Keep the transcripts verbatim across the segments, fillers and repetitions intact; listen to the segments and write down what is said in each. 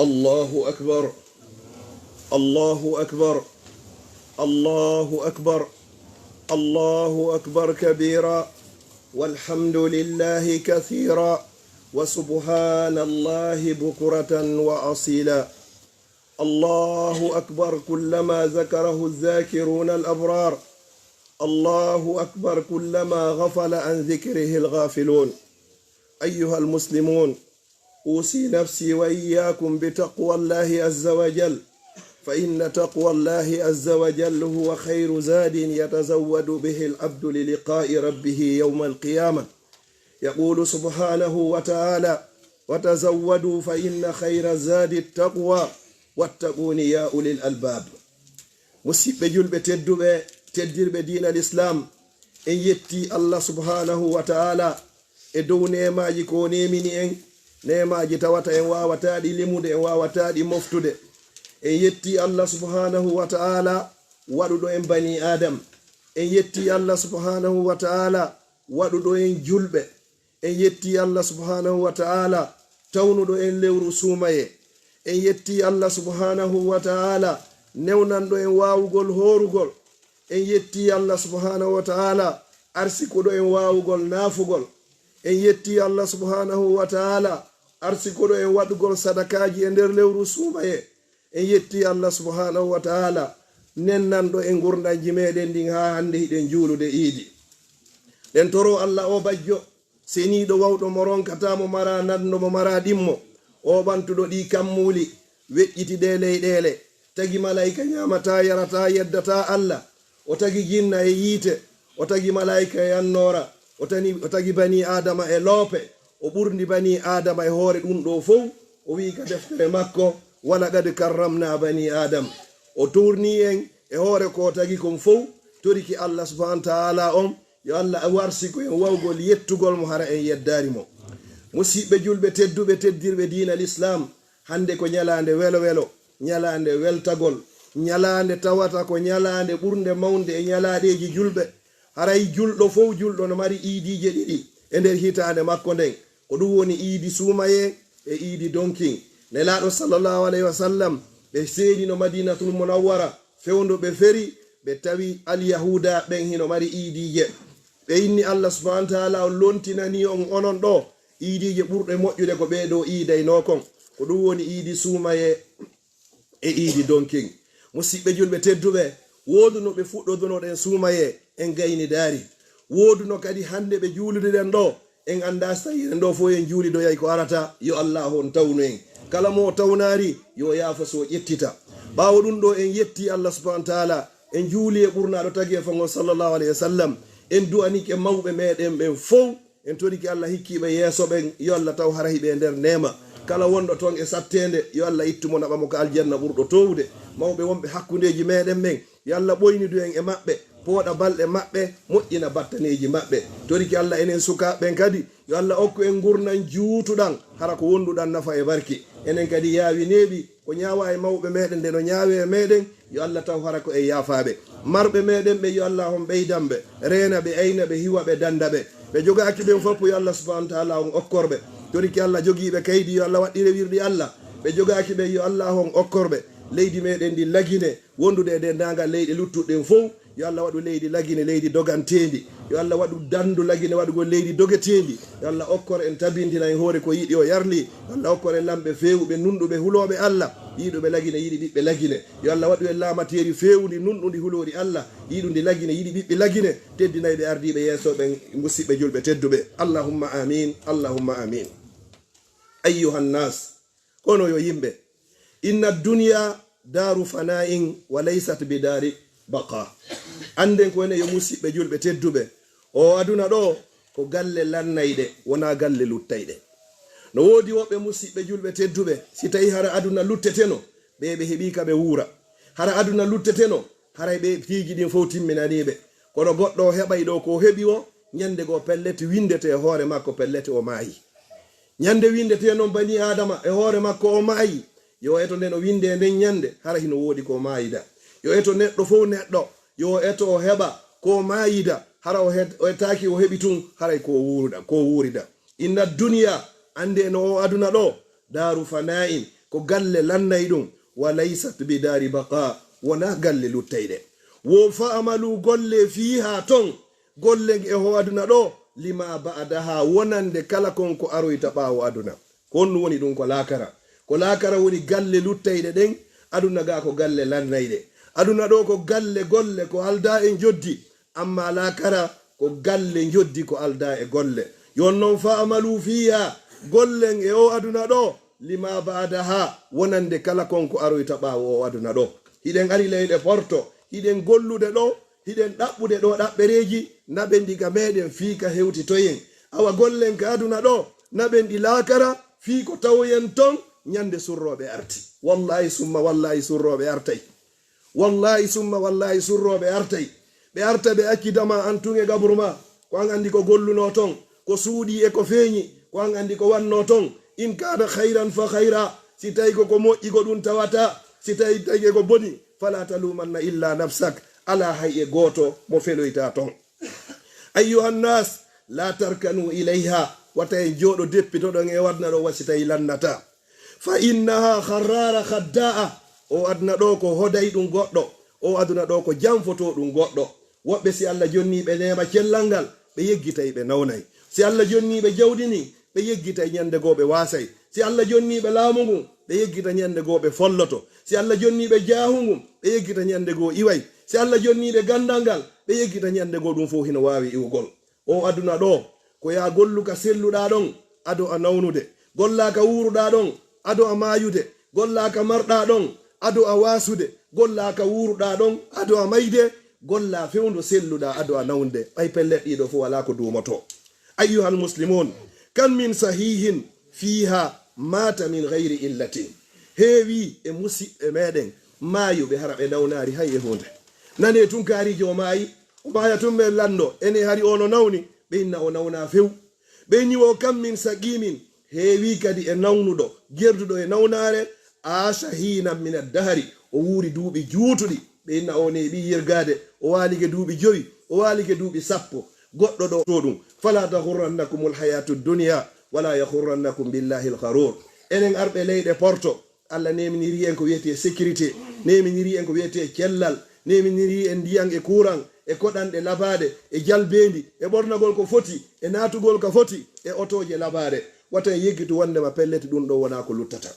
الله أكبر. الله أكبر. الله أكبر. الله أكبر كبيرا، والحمد لله كثيرا، وسبحان الله بكرة وأصيلا. الله أكبر كلما ذكره الذاكرون الأبرار. الله أكبر كلما غفل عن ذكره الغافلون. أيها المسلمون، أوصي نفسي وإياكم بتقوى الله عز وجل، فإن تقوى الله عز وجل هو خير زاد يتزود به العبد للقاء ربه يوم القيامة. يقول سبحانه وتعالى: "وتزودوا فإن خير الزاد التقوى واتقون يا أولي الألباب." Musidɓe julɓe tedduɓe, teddirɓe diina l'Islam, en yetti Allah subhanahu wa ta'ala e dow neemaaji ko o neemini en, neemaaji tawata en waawataa ɗi limude, en waawataa ɗi moftude. En yetti Allah subhanahu wa ta'ala waɗuɗo en bani Adam. En yetti Allah subhanahu wa ta'ala waɗuɗo en julɓe. En yetti Allah subhanahu wa ta'ala tawnuɗo en lewru suumaye. En yetti Allah subhanahu wa ta'ala newnanɗo en waawugol hoorugol. En yetti Allah subhanahu wa ta'ala arsikuɗo en waawugol naafugol. En yetti Allah subhanahu wa ta'ala arsikuɗo en waɗugol sadakaaji e nder lewru suumaye. En yetti Allah subhanahu wa ta'ala nennanɗo en ngurndanji meɗen ndin haa hannde hiɗen juulude iidi. Ɗen toro Allah o bajjo seniiɗo, wawɗo mo ronkataa, mo maraa nanndo, mo maraa ɗimmo, o ɓantuɗo ɗi kammuuli, weƴƴiti ɗe leyɗeele, tagi malaa'ika ñaamataa, yarataa, yeddataa Allah, o tagi jinna e yiite, o tagi malaa'ika e annoora, o tani, o tagi banii Aadama e loope, o ɓurndi banii Aadama e hoore ɗum ɗoo fow, o wi'i ka deftere makko: "Wa laqad karramnaa banii Aadam." O toornii en e hoore ko o tagi kon fow, toriki Allah subhanahu wa ta'ala on, yo Allah arsiko en wawgol yettugol mo hara en yeddaali mo. Musidɓe julɓe tedduɓe, teddirɓe diina l'Islam, hannde ko ñalaande welo welo, ñalaande weltagol, ñalaande tawata ko ñalaande ɓurnde mawnde e ñalaaɗeeji julɓe. Haray julɗo fow julɗo no mari iidiije ɗiɗi e nder hitaande makko nden. Ko ɗum woni iidi suumayee e iidi donkin. Nelaaɗo sallallahu alayhi wa sallam, ɓe seenino Madinatul Munawwara, fewndo ɓe feri, ɓe tawi Alyahuuda ɓen hino mari iidiije. Ɓe inni Allah subhanahu wa ta'ala on lontinani on onon ɗoo iidiije ɓurɗe moƴƴude ko ɓee ɗoo iidaynoo kon. Ko ɗum woni iidi suumayee e iidi donkin. Musidɓe julɓe tedduɓe, wooduno ɓe fuɗɗodunoɗen suumayee, en gaynidaari. Wooduno kadi hannde ɓe juuluduɗen ɗoo, en anndaa so tawii en ɗoo fof en juulidoyay ko arata, yo Allaahu on tawnu en. Kala mo o tawnaari, yo o yaafo so o ƴettita. Ɓaawo ɗum ɗoo, en yetti Allah subhanahu wa ta'ala, en juuli e ɓurnaaɗo tageefo ngon sallallahu alayhi wa sallam, en du'anike mawɓe meɗen ɓen fof, en torike Allah hikkiiɓe yeeso ɓen, yo Allah taw hara hiɓe e nder neema. Kala wonɗo toon e satteende, yo Allah ittu mo naɓa mo ka aljanna ɓurɗo toowude. Mawɓe wonɓe hakkundeeji meɗen ɓen, yo Allah ɓoynidu en e maɓɓe, pooɗa balɗe maɓɓe, moƴƴina battaneeji maɓɓe. Torike Allah enen sukaaɓe ɓen kadi, yo Allah okku en ngurndan juutuɗan, hara ko wonduɗan nafa e barki. Enen kadi yaawi neeɓi, ko ñaawa e mawɓe meɗen nde no ñaawe e meɗen, yo Allah taw hara ko en yaafaaɓe. Marɓe meɗen ɓe, yo Allah on ɓeydan ɓe, reena ɓe, ayna ɓe, hiwa ɓe, danda ɓe. Ɓe jogaaki ɓen fof, yo Allah subhanahu wa ta'ala on okkor ɓe. Torike Allah jogiiɓe kaydi, yo Allah waɗɗire wirɗi Allah. Ɓe jogaaki ɓe, yo Allah on okkor ɓe. Leydi meɗen ndi lagine, wondude e denndaangal leyɗe luttuɗe ɗen fof, yo Allah waɗu leydi lagine, leydi doganteendi. Yo Allah waɗu dandu lagine waɗugol leydi dogeteendi. Yo Allah okkor en, tabintina en hoore ko yiɗi o yarli. Yo Allah okkor en lamɓe feewuɓe, nunɗuɓe, hulooɓe Allah, yiɗuɓe lagine, yiɗi ɓiɓɓe lagine. Yo Allah waɗu en laamateeri feewundi, nunɗundi, huloori Allah, yiɗundi lagine, yiɗi ɓiɓɓe lagine, teddinayɓe ardiiɓe yeeso ɓen, musidɓe julɓe tedduɓe. Allahumma amin, Allahumma amin. Ayyuhan nas, kono yo yimɓe, inna dunya daru fana'in wa laysat bi dari baqa. Annden ko enen yo musidɓe julɓe tedduɓe, o aduna ɗo ko galle lannayɗe, wonaa galle luttayɗe. No woodi woɓɓe musidɓe julɓe tedduɓe, si tawi hara aduna lutteteno, ɓe ɓe heɓi ka ɓe wuura. Hara aduna lutteteno, haray ɓe piiji ɗin fof timminanii ɓe. Kono goɗɗo o heɓay ɗo ko o heɓi o, ñande goo pellet windete e hoore makko, pellet o maayi. Ñande windete non bani Aadama e hoore makko o maayi, yo eto nde no winde e nden ñande, hara hino woodi ko maayida. Yo eto neɗɗo fof neɗɗo, yo eto o heɓa ko maayida, hara o het-, o etaaki o heɓi tun, haray ko wuuruda, ko wuurida. Inna dunya, annde no o aduna ɗo, daaru fana'in, Ko galle lannay ɗum. Wa laysat bi daari baqa, wonaa galle luttayɗe. Wo fa'amalu, golle fiiha ton, gollen e ho aduna ɗo, lima ba'daha, wonande kala kon ko aroyta ɓaawo aduna. Ko honɗum woni ɗum? Ko laakara. Ko laakara woni galle luttayɗe ɗen. Aduna ga ko galle lannayɗe. Aduna ɗo ko galle golle ko aldaa e njoddi. Amma laakara ko galle njoddi ko aldaa e golle. Yon non, fa'amalu fiiha, gollen e o aduna ɗo, lima ba'daha, wonande kala kon ko aroyta ɓaawo o aduna ɗo. Hiɗen ari leyɗe Porto, hiɗen gollude ɗo, hiɗen ɗaɓɓude ɗo ɗaɓɓereeji, naɓen ɗi ga meɗen fii ka hewtitoyen. Awa gollen ka aduna ɗo, naɓen ɗi laakara fii ko tawoyen ton ñande surrooɓe arti. Wallahi summa wallahi surrooɓe artay. Wallahi summa wallahi surrooɓe artay. Ɓe arta ɓe acci dama an tun e gaburu ma. Ko an anndi ko gollunoo ton, ko suuɗii e ko feeñi, ko an anndi ko wannoo ton. In kaana khayran fa khayra. Si tawi ko ko moƴƴi ko ɗum tawata, si tawi tawi ko boni, fala talumanna illa nafsak. Alaa hay e gooto mo feloyta ton. Ayyuhan nas, la tarkanu ilayha. Wata en jooɗo deppitoɗon e o aduna ɗo wa si tawi lannata. Fa innaha kharrara khadda'a. O aduna ɗo ko hoday ɗum goɗɗo. O aduna ɗo ko janfoto ɗum goɗɗo. Woɓɓe si Allah jonni ɓe neema cellal ngal, ɓe yeggitay ɓe nawnay. Si Allah jonni ɓe jawdi ni, ɓe yeggitay ñande goo ɓe waasay. Si Allah jonni ɓe laamu ngun, ɓe yeggita ñande goo ɓe folloto. Si Allah jonni ɓe jaahu ngun, ɓe yeggita ñande goo iway. Si Allah jonni ɓe gandal ngal, ɓe yeggita ñande goo ɗum fow hino waawi iwugol. O aduna ɗo, ko yaa gollu ka selluɗaa ɗon, ado a nawnude. Gollaa ka wuuruɗaa ɗon, ado a maayude. Gollaa ka marɗaa ɗon, ado a waasude. Gollaa ka wuuruɗaa ɗon, ado a mayde. Gollaa fewndo selluɗaa, ado a nawnude. Ɓay pellet ɗiɗo fow alaa ko duumotoo. Ayyuhal muslimun, kam min sahihin fiha mata min ghayri illatin. Heewi e musiɓɓe meɗen maayuɓe hara ɓe nawnaari hay e huunde. Nane tun kaariijo o maayi, o maaya tun men lanndo, ene hari o no nawni, ɓe inna o nawna few. Ɓe inni wo kam min saqimin, heewi kadi e nawnuɗo, gerduɗo e nawnaare, aasha hiinan min addahari, o wuuri duuɓi juutuɗi, ɓe inna o neeɓi yirgaade, o waalike duuɓi jowi, o waalike duuɓi sappo, goɗɗo ɗo to ɗum. Fala taghurrannakumul hayatu dunya, wala yaghurrannakum billahi al-gharur. Enen arɓe leyɗe Porto, Allah neeminiri en ko wiyetee sécurité, neeminiri en ko wiyetee cellal, neeminiri en ndiyan e kuuran, e koɗanɗe labaaɗe, e jalbeendi, e ɓornagol ko foti, e naatugol ka foti, e otooje labaaɗe. Wata en yeggitu wonndema pellet ɗum ɗo wonaa ko luttata.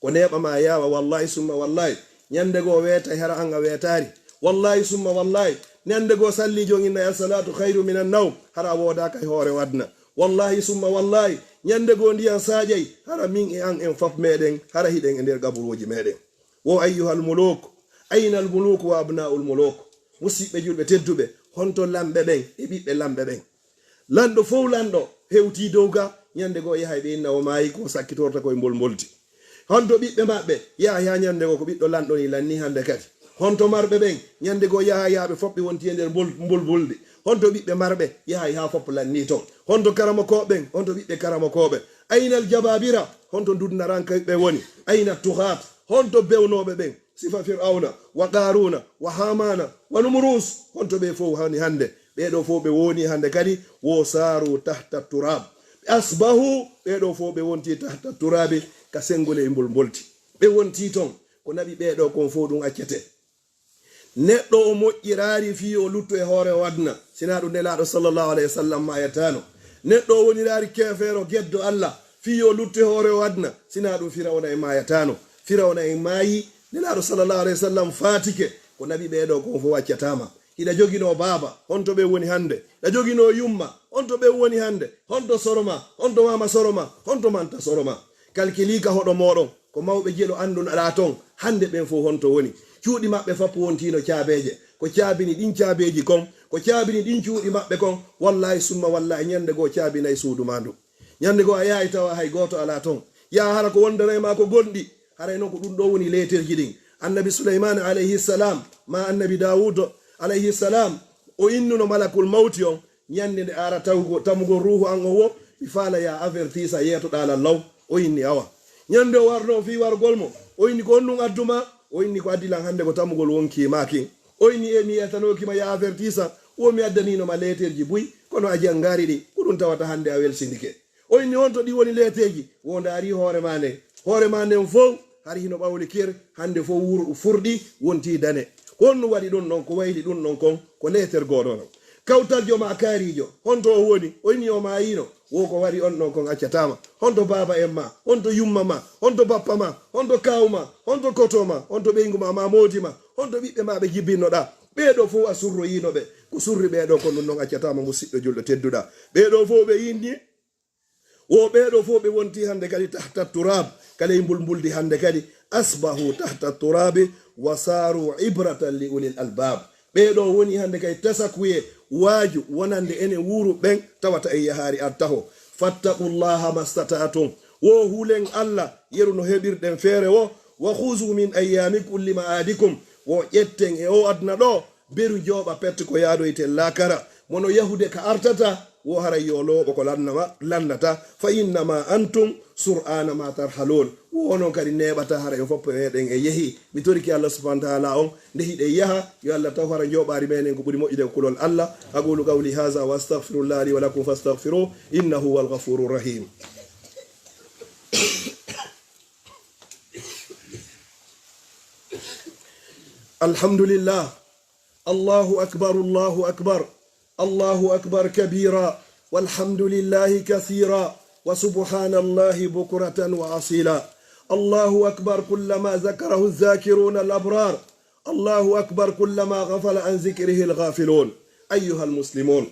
Ko neeɓa ma yaawa, wallahi summa wallahi, ñande goo weetay hara an a weetaari. Wallahi summa wallahi, ñande goo salliijo on inna as-salatu khayru minan nawm, hara a woodaaka e hoore o aduna. Wallahi summa wallahi, ñande goo ndiyan saajay, hara min e an en fop meɗen, hara hiɗen e nder gaburuuji meɗen. Wo ayyuhal muluk, aynal muluk wa abnaul muluk? Musiɓɓe julɓe tedduɓe, honto lamɓe ɓen e ɓiɓɓe lamɓe ɓen? Lanɗo fow lanɗo hewtii dow ga, ñande goo yahay ɓe inna o maayi, ko sakkitorta koye mbolmboldi. Honto ɓiɓɓe maɓɓe yahay haa ñande goo ko ɓiɗɗo lanɗo ni lanni hande kadi? Honto marɓe ɓen ñande goo yahay haa ɓe fof ɓe wonti e nder mbol-, mbulbuldi? Honto ɓiɓɓe marɓe yahay haa fof lanni ton? Honto karamokooɓe ɓen? Honto ɓiɓɓe karamokooɓe? Aynal jababira? Honto dunnarankooɓe ɓe woni? Ayna tuhaat? Honto bewnooɓe ɓen? Sifa Fir'awna, wa Qaruna, wa Hamana, wa Numrus. Honto ɓe fof hani hande? Ɓee ɗoo fof ɓe woni hande kadi, wo saaru tahta turab. Ɓe asbahu, ɓee ɗoo fof ɓe wonti tahta turabi, ka senngol e mbol mbolti. Ɓe wonti ton, ko naɓi ɓee ɗoo kon fof ɗum accete. Neɗɗo o moƴƴiraari fii o luttu e hoore o aduna, sinaa ɗum Nelaaɗo sallallahu alayhi wa sallam maayataano. Neɗɗo o woniraari keefeero geddo Allah, fii o luttu e hoore o aduna, sinaa ɗum Firawna e maayataano. Firawna en maayi, Nelaaɗo sallallahu alayhi wa sallam faatike, ko naɓi ɓee ɗoo kon fof accataama. Hiɗa joginoo baaba, honto ɓe woni hannde? Hiɗa joginoo yumma, honto ɓe woni hannde? Honto soro ma, honto maama soro ma, honto manta soro ma? Kalkilii ka hoɗo mooɗon, ko mawɓe jelo anndunoɗaa ton, hannde ɓen fof honto woni? Cuuɗi maɓɓe fop wontiino caabeeje. Ko caabini ɗin caabeeji kon, ko caabini ɗin cuuɗi maɓɓe kon, wallahi summa wallahi, ñande goo caabinay suudu maa ndu. Ñande goo a yahay tawa hay gooto alaa ton. Yaa hara ko wondanay ma ko gonɗi. Haray non ko ɗum ɗoo woni leeterji ɗin. Annabi Suleymaana alayhi salam, ma annabi Daawuud alayhi salam, o innuno malakul mawti on, ñande nde ara tawgo-, tamugol ruuhu an on wo, mi faala yaa avertisa yeetoɗaa lan law. O inni, awa. Ñande o warno fii wargol mo, o inni, ko honɗum addu ma? O inni, ko addi lan hannde ko tamugol wonkii maa kin. O inni, e mi yeetanooki ma yaa avertisa, wo mi addaniino ma leeterji buy, kono a janngaari ɗi, ko ɗum tawata hannde a welsindike. O inni, honto ɗi woni leeterji? Wo ndaari hoore maa nden, Hoore ma nden fow hari hino ɓawli kir, hannde fow wuro furɗi wonti dane. Ko honno waɗi ɗum ɗon? Ko wayli ɗum ɗon kon ko leeter gooto non. Kawtaljo ma kaariijo, honto o woni? O inni o maayino. Wo ko waɗi on ɗon kon accataama. Honto baaba en ma? Honto yumma ma? Honto bappa ma? Honto kaaw ma? Honto koto ma? Honto ɓeyngu ma, ma moodi ma? Honto ɓiɓɓe ma ɓe jibbinnoɗaa? Ɓee ɗoo fow a surroyiino ɓe. Ko surri ɓee ɗoo kon ɗum ɗon accataama, musiɗɗo julɗo tedduɗaa. Ɓee ɗoo fow ɓe inni Wo ɓee ɗoo fow ɓe wonti hannde kadi tahta turab, ka ley mbulmbuldi hannde kadi, asbahu tahta turabi wa saru ibratan li ulil albab. Ɓee ɗoo woni hannde kadi tasakuye waaju wonande enen wuuru ɓen tawata en yahaari artaho. Fattaqullaha mastata'tum. Wo hulen Allah yeru no heɓirɗen feere wo. Wa khuzu min ayyamikum li ma'adikum. Wo ƴetten e o aduna ɗoo beru jooɓa pette ko yaadoyten laakara. Mono yahude ka artata, wo haray yo looɓo ko lannama-, lannata. Fa innama antum sur'ana ma tarhalun. Wo onon kadi neeɓata haray on fof meɗen e yehi. Mi toriki Allah subhanahu wa ta'ala on, nde hiɗen yaha, yo Allah taw hara jooɓaari meɗen ko ɓuri moƴƴude ko kulol Allah. Aqulu qawli hadha wa astaghfirullah li wa lakum fastaghfiruh, innahu huwal ghafurur rahim. الحمد لله. الله أكبر، الله أكبر، الله أكبر كبيرا، والحمد لله كثيرا، وسبحان الله بكرة وأصيلا. الله أكبر كلما ذكره الذاكرون الأبرار، الله أكبر كلما غفل عن ذكره الغافلون. أيها المسلمون.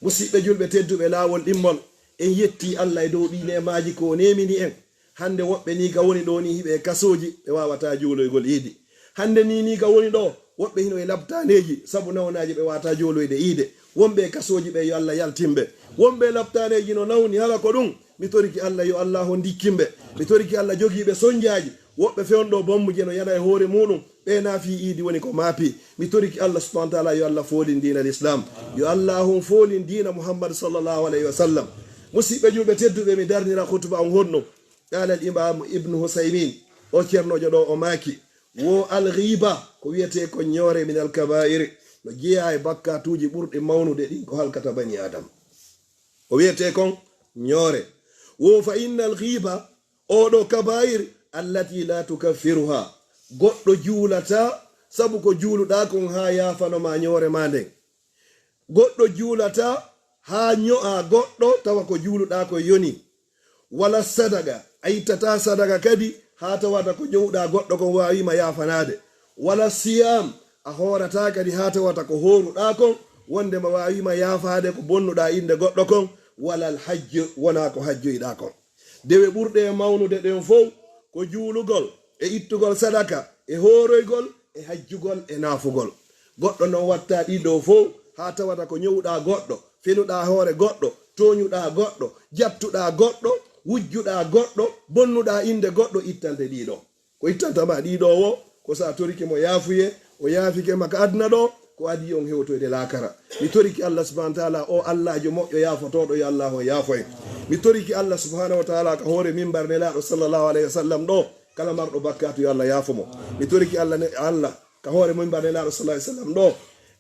Musiɓɓe julɓe tedduɓe laawol ɗimmol, en yetti Allah e dow ɗii neemaaji ko o neemini en. Hannde woɓɓe nii ka woni ɗoo nii hiɓe e kasooji, ɓe waawataa juuloygol iidi. Hannde nii nii ka woni ɗoo, woɓɓe hino e labtaaneeji sabu nawnaaje ɓe waawataa juuloyde iide. Wonɓe e kasooji ɓe yo Allah yaltin ɓe. Wonɓe e labtaaneeji no nawni hara ko ɗum. Mi toriki Allah yo Allah on ndikkin ɓe. Mi toriki Allah jogii ɓe sonjaaji. Woɓɓe fewndo bommuje no yana e hoore muuɗum. Ɓe na fii iidi woni ko maapi. Mi toriki Allah subhanahu wa ta'ala yo Allah foolin diina l'islam. Yo Allah on foolin diina Muhammad sallallahu alayhi wa sallam. Musiɓɓe julɓe tedduɓe, mi darnira khutba on honno. Qala al imam Ibn Husaymin, o ceernoojo ɗoo, o maaki, wo al ghiba, ko wiyetee ko ñoore, min al kabaa'iri, no jeyaa e bakkaatuuji ɓurɗi mawnude ɗin ko halkata bani Adam. Ko wiyetee kon ñoore. Wo fa inna al ghiba, oo ɗoo kabaa'ir, allati la tukaffiruha. Goɗɗo juulataa sabu ko juuluɗaa kon haa yaafano ma ñoore ma nden. Goɗɗo juulataa haa ño'aa goɗɗo tawa ko juuluɗaa kon yonii. Wala sadaqa, a ittataa sadaqa kadi haa tawata ko ño'uɗaa goɗɗo kon waawii ma yaafanaade. Wala siyam, a hoorataa kadi haa tawata ko hooruɗaa kon wonde ma waawii ma yaafaade ko bonnuɗaa innde goɗɗo kon. Wala al hajj, wonaa ko hajjoyɗaa kon. Dewe ɓurɗe e mawnude ɗen fow ko juulugol, e ittugol sadaka, e hooroygol, e hajjugol, e naafugol. Goɗɗo non watta ɗii ɗoo fow haa tawata ko ñowuɗaa goɗɗo, fenuɗaa hoore goɗɗo, tooñuɗaa goɗɗo, jattuɗaa goɗɗo, wujjuɗaa goɗɗo, bonnuɗaa innde goɗɗo, ittante ɗii ɗoo. Ko ittanta ma ɗii ɗoo wo, ko so a torike mo yaafuye, o yaafike ma ka aduna ɗoo, ko adii on hewtoyde laakara. Mi toriki Allah subhanahu wa ta'ala, o Allaajo moƴƴo yaafotooɗo, yo Allah on yaafo en. Mi toriki Allah subhanahu wa ta'ala ka hoore mimbar Nelaaɗo sallallahu alayhi wa sallam ɗoo, kala marɗo bakkaatu, yo Allah yaafo mo. Mi toriki Allah ne-, Allah ka hoore mimbar Nelaaɗo sallallahu alayhi wa sallam ɗoo,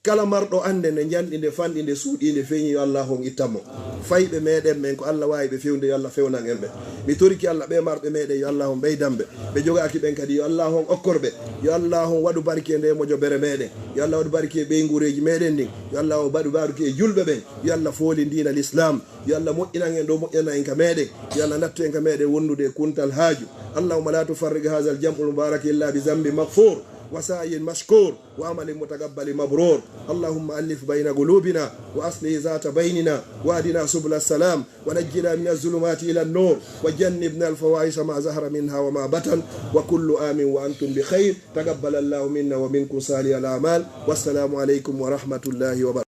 kala marɗo annde nde njanɗi, nde fanɗi, nde suuɗii, nde feeñi, yo Allah on ittan mo. Fayɓe meɗen ɓen, ko Allah waawi ɓe fewnude, yo Allah fewnan en ɓe. Mi toriki Allah, ɓee marɓe meɗen, yo Allah on ɓeydan ɓe. Ɓe jogaaki ɓen kadi, yo Allah on okkor ɓe. Yo Allah on waɗu barke e ndee mojobere meɗen. Yo Allah waɗu barke e ɓeynguureeji meɗen ɗin. Yo Allah on waɗu barke e julɓe ɓen. Yo Allah foolin diina l'islam. Yo Allah moƴƴinan en ɗo moƴƴana en ka meɗen. Yo Allah nattu en ka meɗen wondude e kuntal haaju. اللهم لا تفرق هذا الجمع المبارك إلا بذنب مغفور وسعي مشكور وعمل متقبل مبرور. اللهم ألف بين قلوبنا وأصلح ذات بيننا واهدنا سبل السلام ونجنا من الظلمات إلى النور وجنبنا الفواحش ما ظهر منها وما بطن وكل عام وأنتم بخير. تقبل الله منا ومنكم صالح الأعمال. والسلام عليكم ورحمة الله وبركاته.